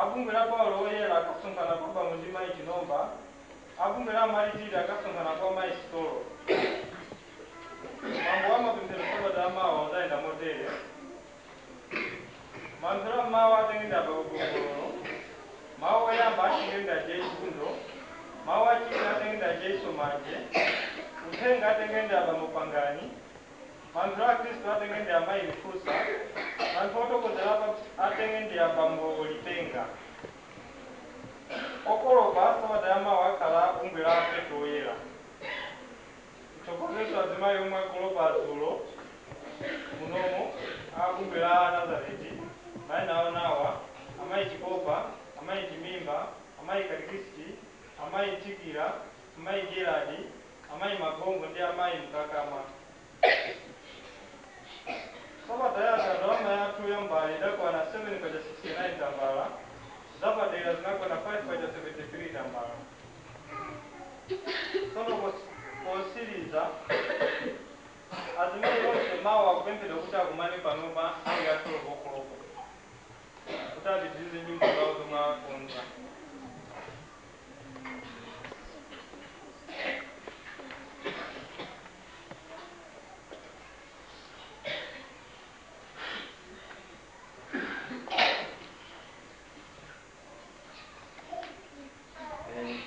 Abungwe la Paulo Woyera akasonkhana kwa bambo ndi mayi Chinomba. Abungwe la Maritiri akasonkhana kwa mayi Sitolo. Mwambo wa mapemphero sabata amawa uzayenda motere. Mapemphero amawa atengenda pakugongololo. Mawu oyamba atengenda Jesundo. Mawu achiwiri atengenda Jesu Manje. Uthenga atengenda abambo Pangani. Mapemphero a Khristu atengenda amayi Mfusa. Mapemphero otokozera atengenda abambo Lipenga. Okolopa sabata yamawa akhala bungwe la Petro Woyera. Mtsogoleri azimayi omwe akolopa adzulo munomo abungwe la Nazareti mayina awo nawa: amayi Chikopa, amayi Chimimba, amayi Katikisiti, amayi Tikira, amayi Geradi, amayi Magongo ndi amayi Mkakama. Sabata yatha ndalama yathu ya mbale idakwana 7 kwacha 69 tambala, zapadera zinakwana 5 kwacha 73 tambala. Tsono posiriza, azimayi onse mawa akupemphedwa kuti akumane panopa nthawi ya 12 o'clock kuti apitirize nyimbo zawo zomwe akonza.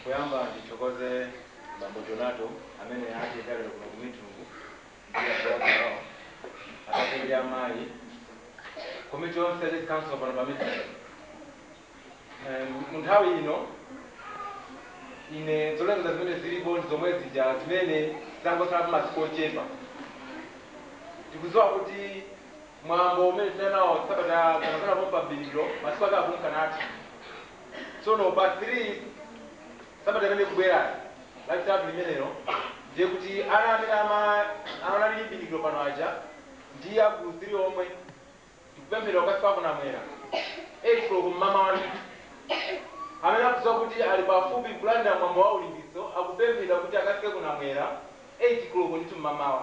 Kuyamba ndithokoze bambo Donato amene atiyendalero kuno ku mitungu ndiyaao atate ndi amayi komiti yonse ya council pano pa mitungu. Mu nthawi ino ine zolengeza zimene zilipo ndi zomwe zija zimene zangosala masiku ochepa. Tikudziwa kuti mwambo umene tinali nawo sabata zanazana pompa mbiliro masiku ake akunkanati. Tsono pa 3 sabata imene ikubwerayi, lachitatu limenelo, ndiye kuti ana amene analili mbiliro pano aja ndi agulu 3 omwe tikupemphera kukafika kunamwera 8 koloko mmamawa. Amene akudziwa kuti ali pafupi kulandira mwambo wa ulimbiso akupemphera kuti akafike kunamwera 8 koloko ndithu mmamawa,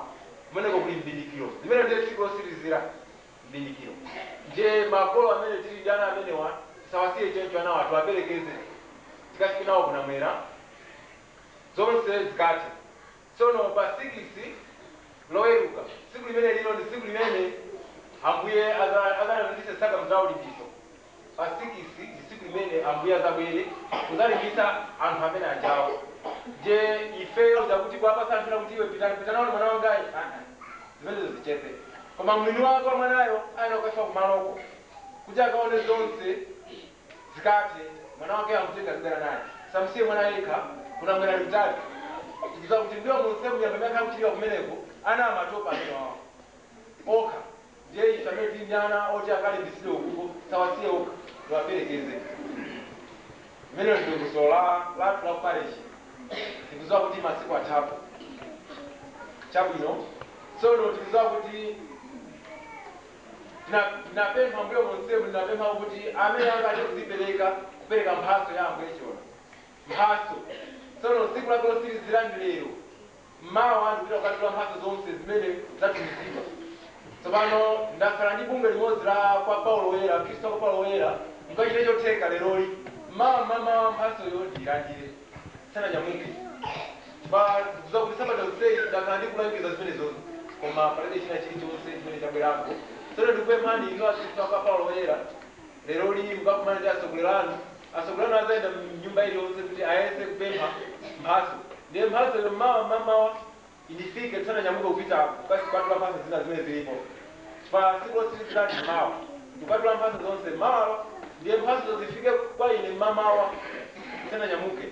kumeneko kuli mbindikiro limene ndiye tsiku losirizira mbindikiro. Ndiye makolo amene tili ndi ana amenewa tisawasiye choncho anawa, tiwaperekeze tikafike nawo kunamwera zonse zikathe. Tsono pa 6 Loweruka, tsiku limene lino ndi tsiku limene Ambuye azalanditse saka za ulimbiso. Pa 6 ndi tsiku limene Ambuye azabwere kuzalimbitsa anthu amene ajawo. Ndiye ifeyo zakuti kuwapasa anthu ena kuti iwe pitani pitanaone mwana wangayi, zimenezo zichepe, koma mwini wake wa mwanayo ayenera kukafika kumaloko kuti akaone zonse zikathe, mwana wake amutenga zibwera naye. Samsiye mwana yekha kunamwera kutali. Tikudziwa kuti ndiwo monse muyamba imene akhala kuchitika kumeneko ana amatopa amene wawo okha. Ndiye ife amene tili ndi ana oti akalimbitsidwe ukuko sawasiye okha, tiwaperekeze. Limenelo ndi dongosolo lathu la kuparishi. Tikudziwa kuti masiku athapo chabwino. Tsono tikudziwa kuti tinapempha mbuyo monsemu, tinapempha kuti amene angathe kuzipereka kupereka mphatso ya Ambuye chiona mphatso. Tsono tsiku lake losirizira ndi lero mmawa, ndikupita kukatula mphatso zonse zimene zatumizidwa. Tsopano ndasala ndi bungwe limodzi la kwa Paulo Woyera, Khristu kwa Paulo Woyera. Mukachite chotheka leroli mmawa mmamawa mphatsoyo ndiyilandire sananyamuke. Ndikudziwa kuti sabata yonseyi ndakhala ndikulangiza zimenezozo, koma palibe china chilichonse chimene chabwerapo. Tsono ndikupemphani inu akhristu kwa Paulo Woyera, leroli mukakumane ndi atsogoleri anu. Atsogoleri anu azayenda mnyumba iliyonse kuti ayese kupempha mphatso. Ndiye mphatsoyo mmawa mmamawa indifike tisananyamuke kupita kukatula mphatso zina zimene zilipo. Pa tsiku lotsirizira ndi mawa, ndikukatula mphatso zonse mawalo. Ndiye mphatsozo zifike kwa ine mmamawa tisananyamuke.